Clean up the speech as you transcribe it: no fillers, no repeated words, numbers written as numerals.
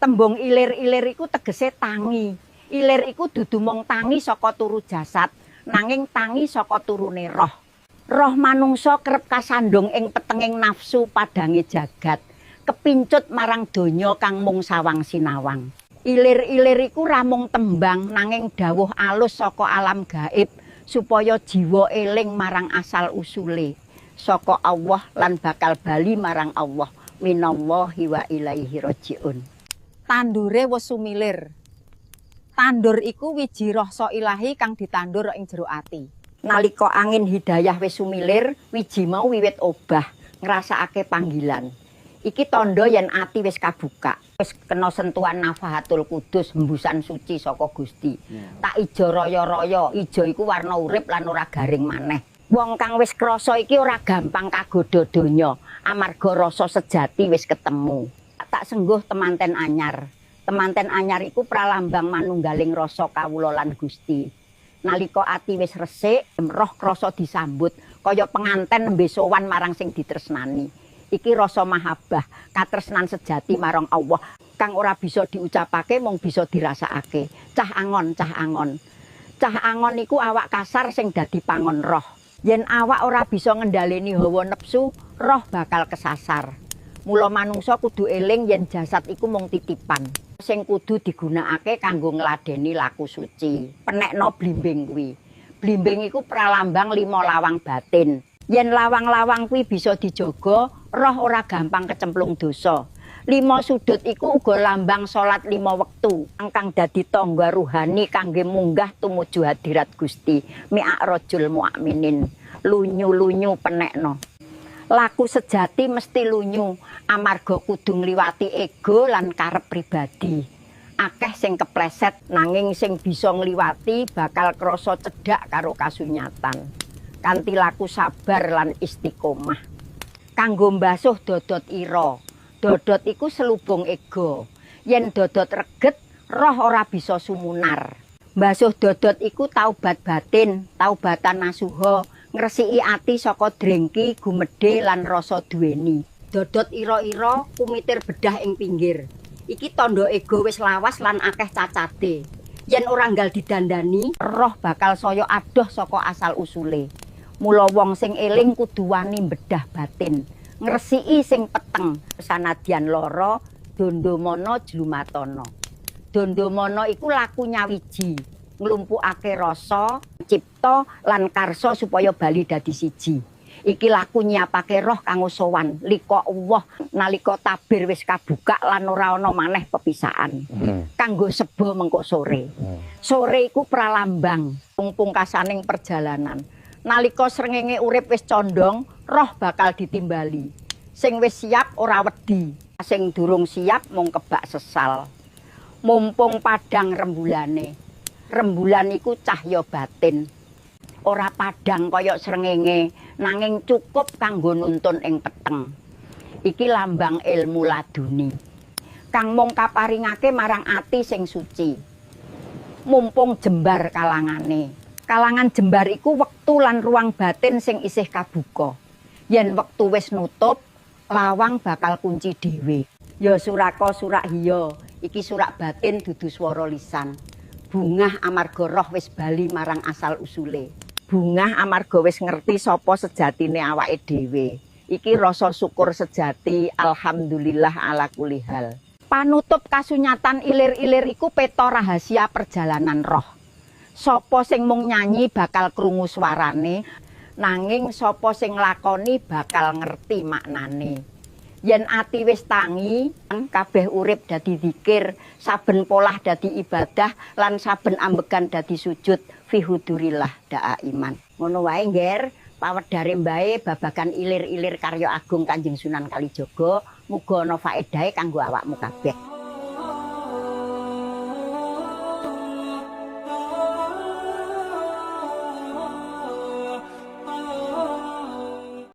Tembung ilir-ilir iku tegese tangi. Ilir iku dudu mung tangi saka turu jasad, nanging tangi saka turune roh. Roh manungsa kerep kasandung ing petenging nafsu padange jagat, kepincut marang donya kang mung sawang sinawang. Ilir-ilir iku ra mung tembang nanging dawuh alus saka alam gaib supaya jiwa eling marang asal usule saka Allah lan bakal bali marang Allah. Minallahi wa ilaihi rajiun. Tandure wis sumilir. Tandur iku wiji rasa ilahi kang ditandur ing jero ati. Nalika angin hidayah wis sumilir, wiji mau wiwit obah, ngrasakake panggilan. Iki tandha yen ati wis kabuka. Wis kena sentuhan nafahatul kudus, hembusan suci saka Gusti. Tak ijo raya-raya, ijo iku warna urip lan ora garing maneh. Wong kang wis krasa iki ora gampang kagodha donya, amarga rasa sejati wis ketemu. Tak sengguh temanten anyar. Temanten anyar iku pralambang manunggaling rasa kawula lan Gusti. Nalika ati wis resik, roh krasa disambut kaya penganten nembe sowan marang sing ditresnani. Iki rasa mahabbah, katresnan sejati marang Allah kang ora bisa diucapake mung bisa dirasakake. Cah angon, cah angon. Cah angon iku awak kasar sing dadi pangon roh. Yen awak ora bisa ngendhaleni hawa nepsu, roh bakal kesasar. Mula manungsa kudu eling yen jasad iku mung titipan sing kudu digunakake kanggo ngladeni laku suci. Penekno blimbing kuwi. Blimbing iku pralambang lima lawang batin. Yen lawang-lawang kuwi bisa dijaga, roh ora gampang kecemplung dosa. Lima sudut iku uga lambang salat lima wektu kang dadi tangga ruhani kangge munggah tumuju hadirat Gusti. Mi'rajul mu'minin. Lunyu-lunyu penekno. Laku sejati mesti lunyu amarga kudu ngliwati ego lan karep pribadi. Akeh sing kepleset nanging sing bisa ngliwati bakal krasa cedhak karo kasunyatan. Kanthi laku sabar lan istiqomah. Kanggo mbasuh dodot ira. Dodot iku selubung ego. Yen dodot reget, roh ora bisa sumunar. Mbasuh dodot iku taubat batin, taubatan nasuha, ngresiki ati saka drengki, gumedhe lan rasa duweni. Dodot ira-ira kumitir bedah ing pinggir. Iki tandha ego wis lawas lan akeh cacate. Yen ora nggal didandani, roh bakal saya adoh saka asal usule. Mula wong sing eling kudu wani bedah batin, ngresiki sing peteng. Sanadyan lara, dondomana jlumatana. Dondomana iku laku nyawiji, nglumpukake rasa, cipta lan karsa supaya bali dadi siji. Iki laku nyiapake roh kanggo sowan lika Allah nalika tabir wis kabuka lan ora ana maneh pepisahan. Kanggo seba mengko sore. Sore iku pralambang pungkasaning perjalanan. Nalika srengenge urip wis condong, roh bakal ditimbali. Sing wis siap ora wedi, sing durung siap mung kebak sesal. Mumpung padhang rembulane. Rembulan iku cahya batin. Ora padhang kaya srengenge, nanging cukup kanggo nuntun ing peteng. Iki lambang ilmu laduni kang mung kaparingake marang ati sing suci. Mumpung jembar kalangane. Kalangan jembar iku wektu lan ruang batin sing isih kabuka. Yen wektu wis nutup, lawang bakal kunci dhewe. Ya suraka surak hiya, iki surak batin dudu swara lisan. Bungah amarga roh wis bali marang asal usule. Bungah amarga wis ngerti sapa sejatine awake dhewe. Iki rasa syukur sejati, alhamdulillah ala kulli hal. Panutup kasunyatan ilir-ilir iku peta rahasia perjalanan roh. Sapa sing mung nyanyi bakal krungu suarane, nanging sapa sing nglakoni bakal ngerti maknane. Yen ati wis tangi, kabeh urip dadi zikir, saben polah dadi ibadah, lan saben ambegan dadi sujud fi hudurillah daa iman. Ngono wae, Ngger, pawedare mbae babagan ilir-ilir karya agung Kanjeng Sunan Kalijaga, muga ana faedahe kanggo awakmu kabeh.